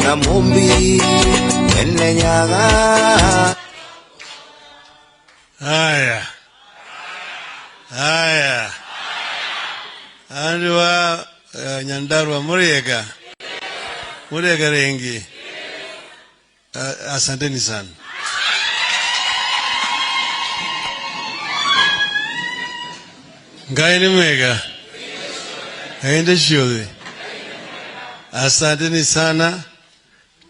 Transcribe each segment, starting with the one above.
Na Mumbi Mwene Nyaga. Haya. Haya. Andu wa Nyandarua Muriega. Muriega rengi. Asanteni sana. Ngai ni mwega. Aende shiodhe. Asanteni sana.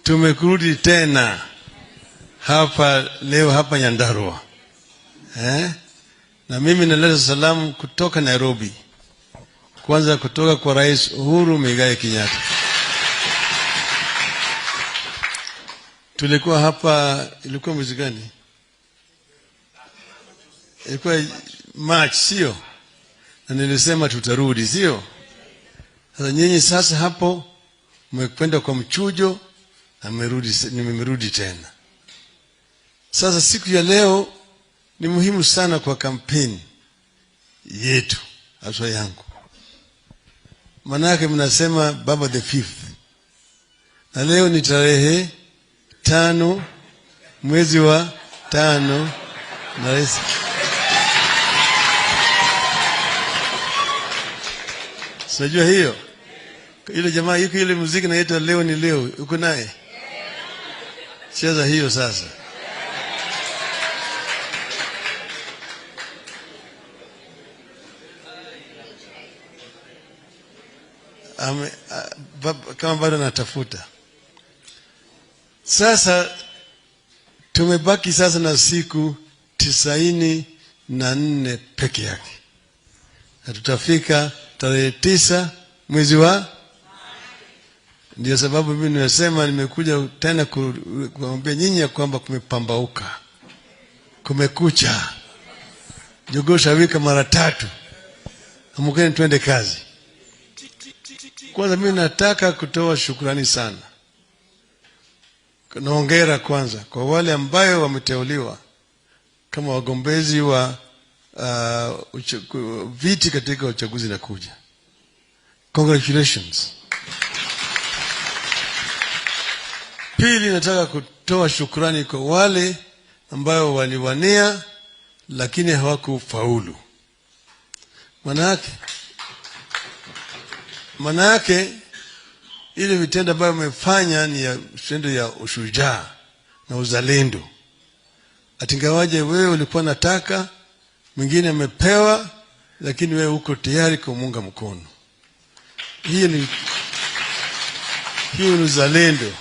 Tumekurudi tena hapa leo hapa Nyandarua. Na mimi naleta salamu kutoka Nairobi. Kwanza kutoka kwa Rais Uhuru Muigai Kenyatta. Tulikuwa hapa, ilikuwa mwezi gani? Ilikuwa March, sio? Na nilisema tutarudi, sio? Sasa nyinyi sasa hapo mmekwenda kwa mchujo na nimerudi tena. Sasa siku ya leo ni muhimu sana kwa kampeni yetu, haswa yangu. Manake mnasema Baba the Fifth. Na leo ni tarehe 5 mwezi wa 5 na rais. Unajua hiyo? Ile jamaa yuko ile muziki inaitwa leo ni leo, uko naye? Cheza hiyo sasa. Kama bado natafuta. Sasa tumebaki sasa na siku 94 peke yake. Na tutafika tarehe 9 mwezi wa. Ndio sababu mimi nimesema nimekuja tena kuambia nyinyi ya kwamba kumepambauka. Kumekucha. Jogoo shawika mara 3. Amkeni twende kazi. Kwanza mimi nataka kutoa shukrani sana. Na hongera kwanza kwa wale ambayo wameteuliwa kama wagombezi wa viti katika uchaguzi na kuja. Congratulations. Pili, nataka kutoa shukrani kwa wale ambayo waliwania lakini hawakufaulu. Manake ile vitendo ambayo wamefanya ni ya vitendo ya ushujaa na uzalendo. Atingawaje wewe ulikuwa unataka, mwingine amepewa, lakini wewe uko tayari kumuunga mkono. Hiyo ni uzalendo.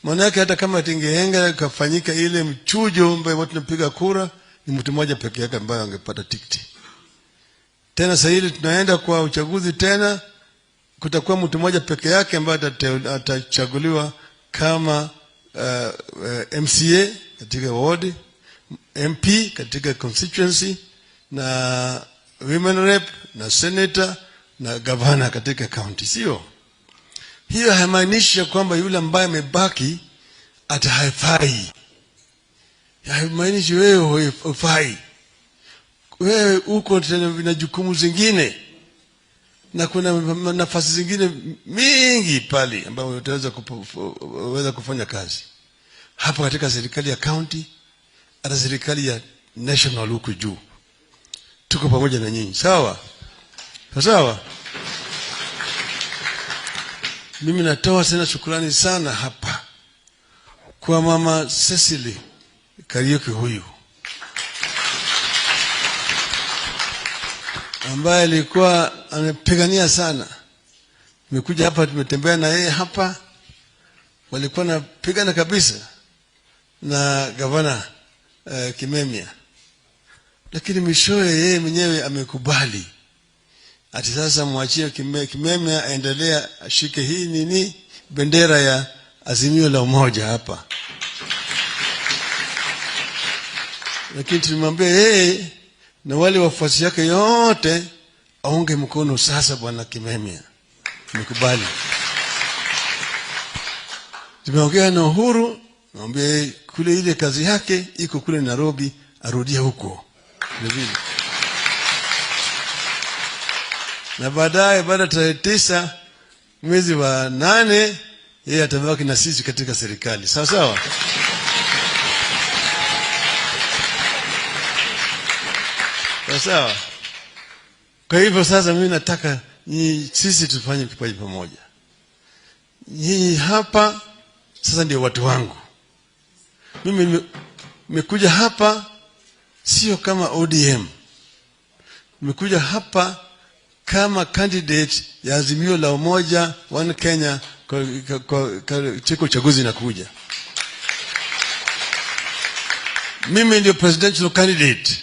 Manake hata kama tingehenga kafanyika ile mchujo ambayo watu tunapiga kura, ni mtu mmoja peke yake ambaye angepata tikiti. Tena sasa hivi tunaenda kwa uchaguzi tena, kutakuwa mtu mmoja peke yake ambaye atachaguliwa kama MCA katika ward, MP katika constituency, na women rep, na senator, na governor katika county, sio? Hiyo haimaanishi kwamba yule ambaye amebaki atahafai. Haimaanishi wewe hufai. Wewe uko tena na jukumu zingine. Na kuna nafasi zingine mingi pale ambapo utaweza kufanya kazi. Hapa katika serikali ya county, hata serikali ya national huko juu. Tuko pamoja na nyinyi. Sawa? Sawa? Mimi natoa tena shukrani sana hapa kwa Mama Cecily Kariuki huyu, ambaye alikuwa amepigania sana. Nimekuja hapa, tumetembea na yeye hapa, walikuwa wanapigana kabisa na gavana Kimemia, lakini mwishowe yeye mwenyewe amekubali ati sasa muachie Kimemia aendelea ashike hii nini bendera ya Azimio la Umoja hapa. Lakini tulimwambia yeye na wale wafuasi yake yote aunge mkono sasa bwana Kimemia. Tumekubali. Tumeongea na Uhuru, naomba kule ile kazi yake iko kule Nairobi, arudie huko. Vile. Na baadaye baada tarehe 9 mwezi wa 8 yeye atabaki na sisi katika serikali. Sawa sawa? Sawa sawa. Kwa hivyo sasa mimi nataka sisi tufanye kipaji pamoja. Nyinyi hapa sasa ndio watu wangu. Mimi nimekuja hapa sio kama ODM. Nimekuja hapa kama candidate ya Azimio la Umoja One Kenya kwa uchaguzi inakuja. Mimi ndio presidential candidate.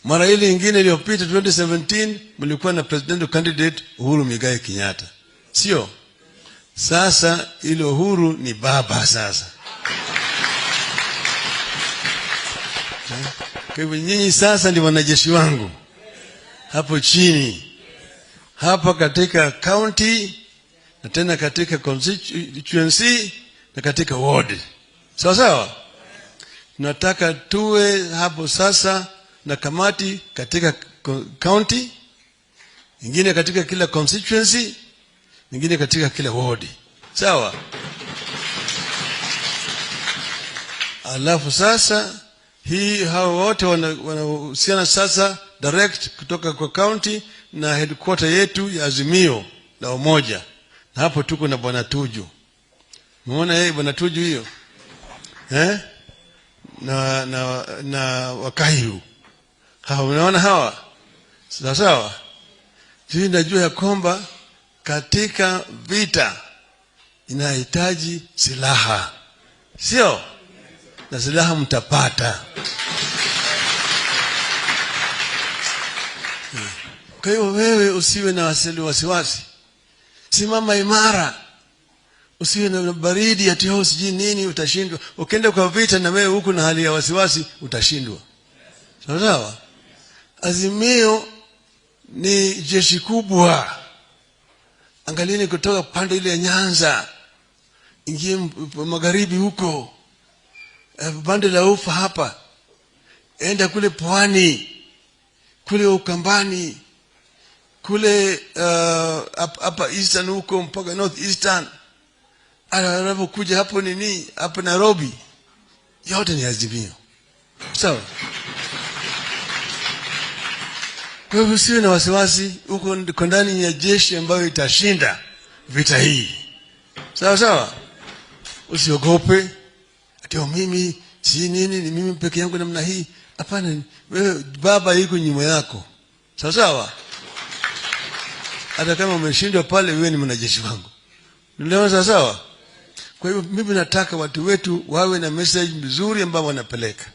Mara ile nyingine iliyopita 2017 mlikuwa na presidential candidate Uhuru Muigai Kenyatta. Sio? Sasa ile Uhuru ni baba sasa. Kwa hivyo nyinyi sasa ndio wanajeshi wangu hapo chini, hapa katika county na tena katika constituency na katika ward. Sawa sawa? Tunataka tuwe hapo sasa na kamati katika county, nyingine katika kila constituency, nyingine katika kila ward. Sawa? Alafu sasa hii hao wote wanahusiana sasa direct kutoka kwa county na headquarter yetu ya Azimio la Umoja. Na hapo tuko na Bwana Tuju. Umeona yeye Bwana Tuju hiyo? Na Wakahiu. Hawa unaona hawa? Sawa sawa? Sisi najua ya kwamba katika vita inahitaji silaha. Sio? Na silaha mtapata. Kwa hiyo wewe usiwe na wasiwasi. Simama imara. Usiwe na baridi ati ho sijui nini utashindwa. Ukienda kwa vita na wewe huku na hali ya wasiwasi utashindwa. Sawa sawa? Azimio ni jeshi kubwa. Angalieni kutoka pande ile ya Nyanza, ingie magharibi huko, pande la Ufa hapa, enda kule Pwani, kule Ukambani, kule hapa Eastern huko mpaka North Eastern, anapokuja hapo nini hapa Nairobi, yote ni Azimio. Sawa? Kwa hivyo usiwe na wasiwasi, uko ndani ya jeshi ambayo itashinda vita hii. Sawa sawa? Usiogope ati mimi si nini, ni mimi peke yangu namna hii. Hapana, wewe baba yuko nyuma yako. Sawa sawa? Hata kama umeshindwa pale, wewe ni mwanajeshi wangu. Unaelewa sawa sawa? Kwa hivyo mimi nataka watu wetu wawe na message nzuri ambayo wanapeleka.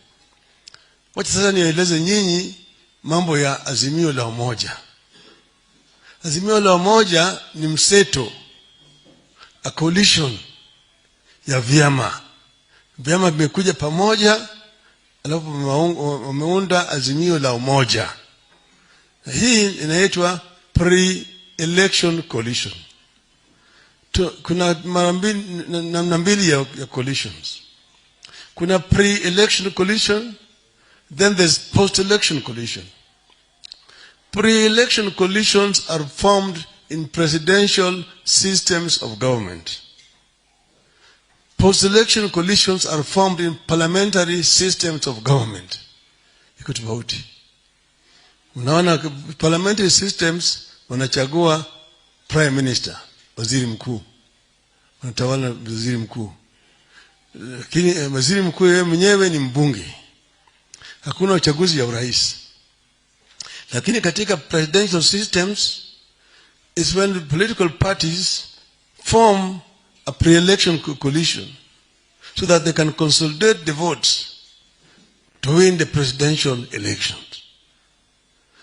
Wacha sasa nieleze nyinyi mambo ya Azimio la Umoja. Azimio la Umoja ni mseto, a coalition ya vyama. Vyama vimekuja pamoja, alafu wameunda Azimio la Umoja. Hii inaitwa pre-election coalition. Kuna mara mbili, namna mbili ya coalitions. Kuna pre-election coalition, then there's post-election coalition. Pre-election coalitions are formed in presidential systems of government. Post-election coalitions are formed in parliamentary systems of government. Iko tofauti. Unaona, parliamentary systems wanachagua prime minister, waziri mkuu. Wanatawala waziri mkuu. Lakini waziri mkuu yeye mwenyewe ni mbunge. Hakuna uchaguzi ya urais. Lakini katika presidential systems is when the political parties form a pre-election coalition so that they can consolidate the votes to win the presidential elections.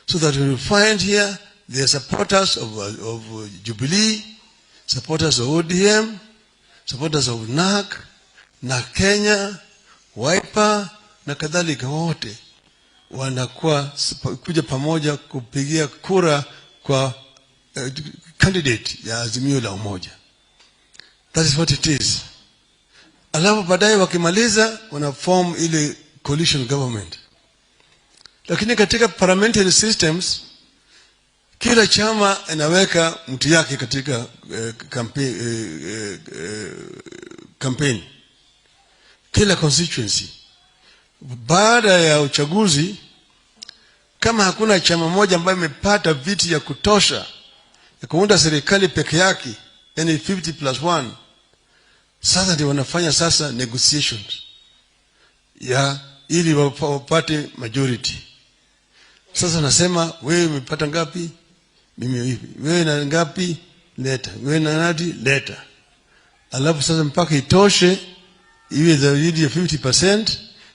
So that we will find here the supporters of Jubilee, supporters of ODM, supporters of NARC, na Kenya, Wiper na kadhalika, wote wanakuwa kuja pamoja kupigia kura kwa candidate ya Azimio la Umoja. That is what it is. Alafu baadaye wakimaliza wana form ile coalition government. Lakini katika parliamentary systems Kila chama inaweka mtu yake katika kampeni, kila constituency. Baada ya uchaguzi, kama hakuna chama moja ambayo imepata viti ya kutosha ya kuunda serikali peke yake, yani 50 plus 1, sasa ndio wanafanya sasa negotiations ya ili wapate majority. Sasa nasema, wewe umepata ngapi? Mimi hivi. Wewe na ngapi? Leta. Wewe na nadi? Leta. Alafu sasa mpaka itoshe iwe zaidi ya 50%,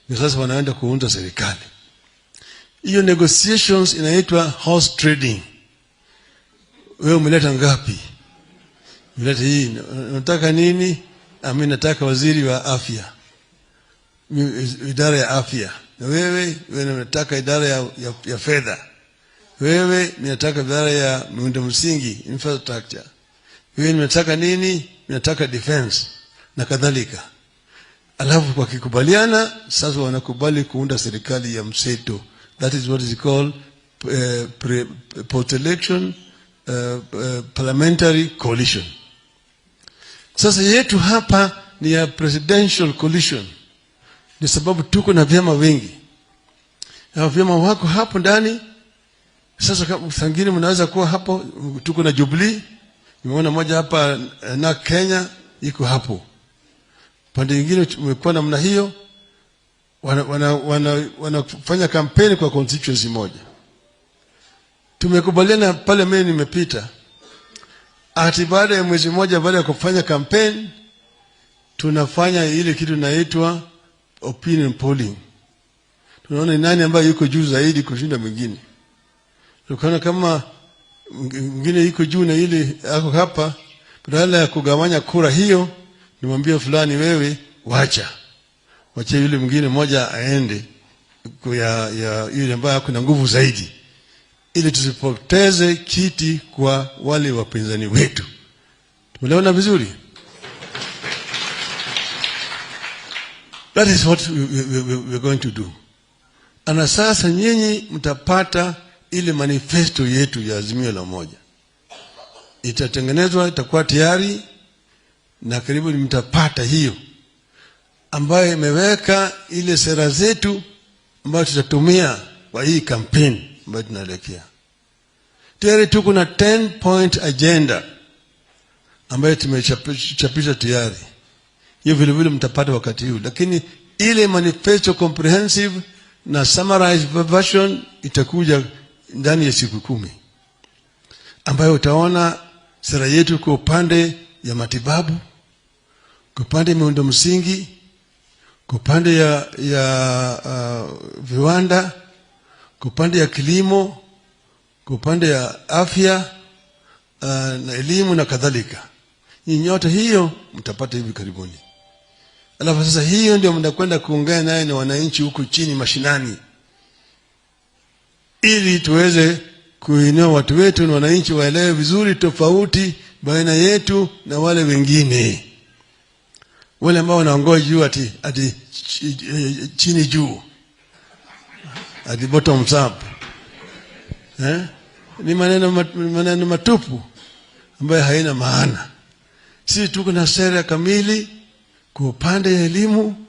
ndio sasa wanaenda kuunda serikali. Hiyo negotiations inaitwa horse trading. Wewe umeleta ngapi? Umeleta hii. Unataka nini? Mimi nataka waziri wa afya, idara ya afya. Na wewe unataka idara ya fedha. Wewe nataka idara ya miundo msingi, infrastructure. Wewe unataka nini? Mimi nataka defense na kadhalika. Alafu wakikubaliana, sasa wanakubali kuunda serikali ya mseto. That is what is called post-election parliamentary coalition. Sasa yetu hapa ni ya presidential coalition. Ni sababu tuko na vyama vingi. Na vyama wako hapo ndani. Sasa kama sangine mnaweza kuwa hapo, tuko na Jubilee. Nimeona moja hapa na Kenya iko hapo. Pande nyingine tumekuwa namna hiyo, wanafanya kampeni kwa constituency moja. Tumekubaliana pale, mimi nimepita, ati baada ya mwezi mmoja baada ya kufanya kampeni, tunafanya ile kitu inaitwa opinion polling. Tunaona ni nani ambaye yuko juu zaidi kushinda mwingine. Tukaona kama mwingine yuko juu na ile ako hapa, badala ya kugawanya kura hiyo, nimwambie fulani, wewe wacha. Wacha yule mwingine mmoja aende ya yule ambaye ako na nguvu zaidi, ili tusipoteze kiti kwa wale wapinzani wetu. Tumeelewana vizuri? That is what we are going to do. Na sasa nyinyi mtapata ile manifesto yetu ya Azimio la Umoja. Itatengenezwa, itakuwa tayari, na karibu mtapata hiyo ambayo imeweka ile sera zetu ambayo tutatumia kwa hii campaign ambayo tunaelekea. Tayari tuko na 10 point agenda ambayo tumechapisha tayari. Hiyo vile vile mtapata wakati huu, lakini ile manifesto comprehensive na summarized version itakuja ndani ya siku 10, ambayo utaona sera yetu kwa upande ya matibabu, kwa upande ya miundo msingi, kwa upande ya viwanda, kwa upande ya kilimo, kwa upande ya afya na elimu na kadhalika. Nyinyi nyote hiyo mtapata hivi karibuni. Alafu sasa hiyo ndio mnakwenda kuongea naye na wananchi huku chini mashinani, ili tuweze kuinua watu wetu na wananchi waelewe vizuri tofauti baina yetu na wale wengine, wale ambao wanaongoa juu ati chini juu, ati bottom up. Ni maneno matupu ambayo haina maana. Sisi tuko na sera kamili kwa upande ya elimu.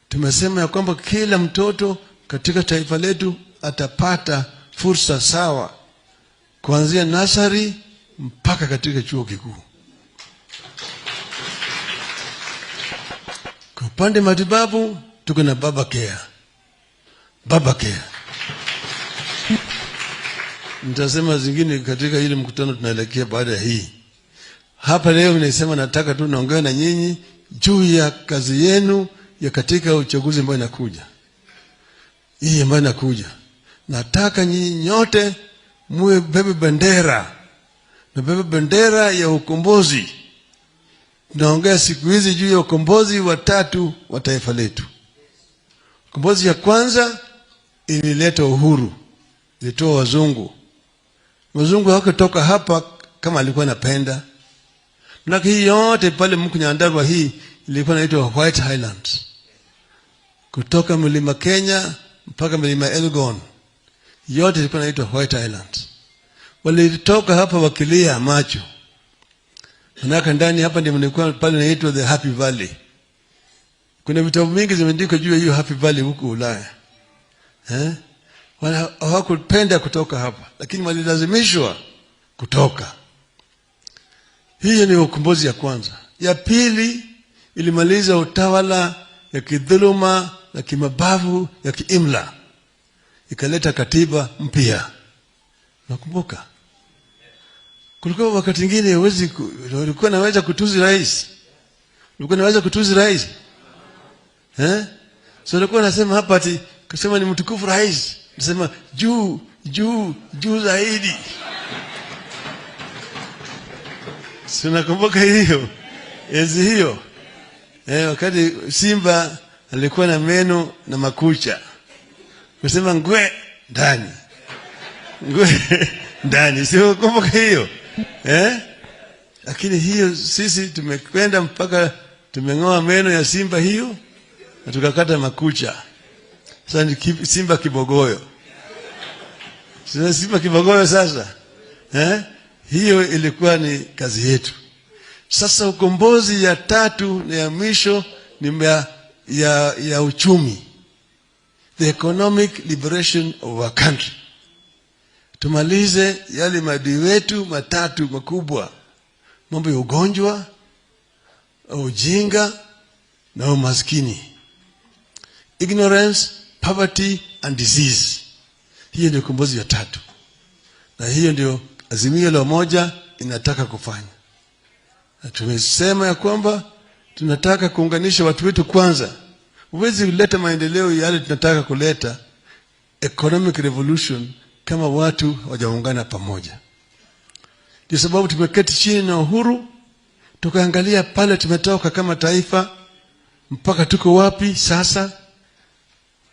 Tumesema ya kwamba kila mtoto katika taifa letu atapata fursa sawa kuanzia nursery mpaka katika chuo kikuu. Kwa upande matibabu tuko na Baba Care. Baba Care. Nitasema zingine katika ile mkutano tunaelekea baada ya hii. Hapa leo nimesema nataka tu naongea na nyinyi juu ya kazi yenu ya katika uchaguzi ambao inakuja. Hii ambayo inakuja. Nataka nyinyi nyote muwe bebe bendera. Na bebe bendera ya ukombozi. Tunaongea siku hizi juu ya ukombozi wa tatu wa taifa letu. Ukombozi ya kwanza ilileta uhuru, ilitoa wazungu. Wazungu hawakutoka hapa kama alikuwa anapenda. Maana hii yote pale mko Nyandarua hii ilikuwa inaitwa White Highlands. Kutoka mlima Kenya mpaka mlima Elgon, yote ilikuwa inaitwa White Highlands. Walitoka hapa wakilia macho. Manake ndani hapa ndio mlikuwa pale inaitwa the Happy Valley. Kuna vitabu mingi zimeandikwa juu ya hiyo Happy Valley huko Ulaya. Eh? Hawakupenda kutoka hapa, lakini walilazimishwa kutoka. Hiyo ni ukombozi ya kwanza. Ya pili, ilimaliza utawala ya kidhuluma na kimabavu ya kiimla, ikaleta katiba mpya. Nakumbuka kulikuwa wakati mwingine huwezi, ulikuwa naweza kutuzi rais, ulikuwa naweza kutuzi rais, eh? So ulikuwa nasema hapa ati kusema ni mtukufu rais, nasema juu juu juu zaidi. Si nakumbuka hiyo enzi hiyo, wakati simba alikuwa na meno na makucha, kusema ngwe ndani, ngwe ndani, si unakumbuka hiyo, eh? Lakini hiyo sisi tumekwenda mpaka tumeng'oa meno ya simba hiyo na tukakata makucha. Sasa ni simba kibogoyo. Sasa simba kibogoyo sasa. Eh? Hiyo ilikuwa ni kazi yetu. Sasa ukombozi ya tatu na ya mwisho ni ya uchumi. The economic liberation of our country. Tumalize yale maadui wetu matatu makubwa: mambo ya ugonjwa, ujinga na umaskini. Ignorance, poverty and disease. Hiyo ndio ukombozi ya tatu, na hiyo ndio Azimio la Umoja inataka kufanya. Na tumesema ya kwamba tunataka kuunganisha watu wetu kwanza. Huwezi kuleta maendeleo yale tunataka kuleta, economic revolution, kama watu hawajaungana pamoja. Ndio sababu tumeketi chini na Uhuru tukaangalia pale tumetoka kama taifa mpaka tuko wapi sasa.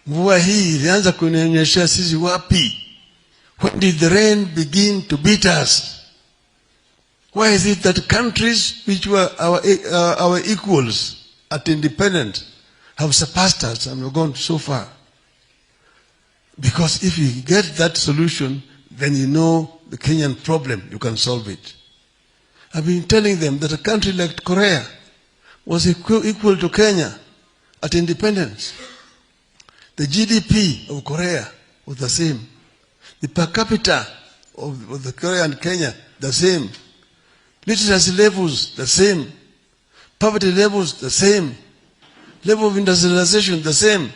Mvua hii ilianza kunyesha sisi wapi? When did the rain begin to beat us? Why is it that countries which were our equals at independence have surpassed us and have gone so far? Because if you get that solution, then you know the Kenyan problem, you can solve it. I've been telling them that a country like Korea was equal to Kenya at independence. The GDP of Korea was the same. The per capita of the Korea and Kenya, the same. Literacy levels, the same. Poverty levels, the same. Level of industrialization, the same.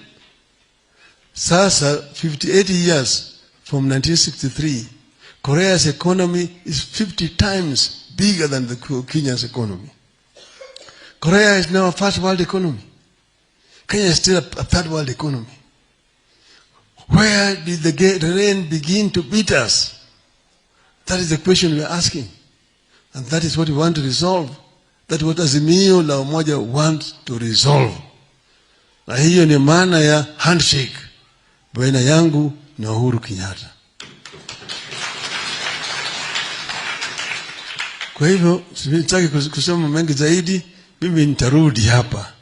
Sasa, 58 years from 1963, Korea's economy is 50 times bigger than the Kenya's economy. Korea is now a first world economy. Kenya is still a third world economy. Where did the rain begin to beat us? That is the question we are asking. And that is what we want to resolve. That is what Azimio la Umoja wants to resolve. Na hiyo ni maana ya handshake baina yangu na Uhuru Kenyatta. Kwa hivyo sitaki kusema mengi zaidi. Mimi nitarudi hapa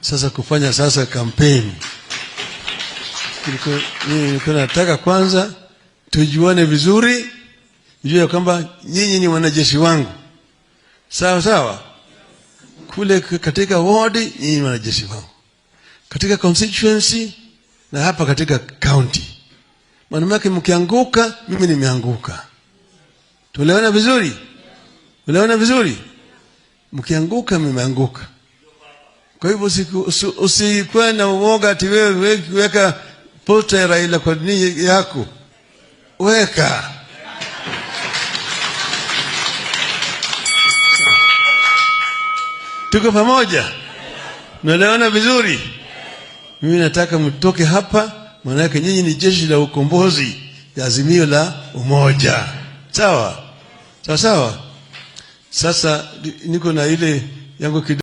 sasa kufanya sasa kampeni. Nilikuwa nataka kwanza tujuane vizuri, nijue kwamba nyinyi ni wanajeshi wangu. Sawa sawa? Kule katika ward nyinyi ni wanajeshi wangu, katika constituency na hapa katika county. Maana yake mkianguka mimi nimeanguka. Tuelewana vizuri? Tuelewana vizuri? Mkianguka mmeanguka. Kwa hivyo usikuwe na uoga ati wewe weka posta ya Raila kwa nini yako. Weka. Tuko pamoja? Tunaelewana vizuri? Mimi nataka mtoke hapa, maana yake nyinyi ni jeshi la ukombozi ya Azimio la Umoja. Sawa? Sawa sawa? Sasa niko na ile yangu kidogo.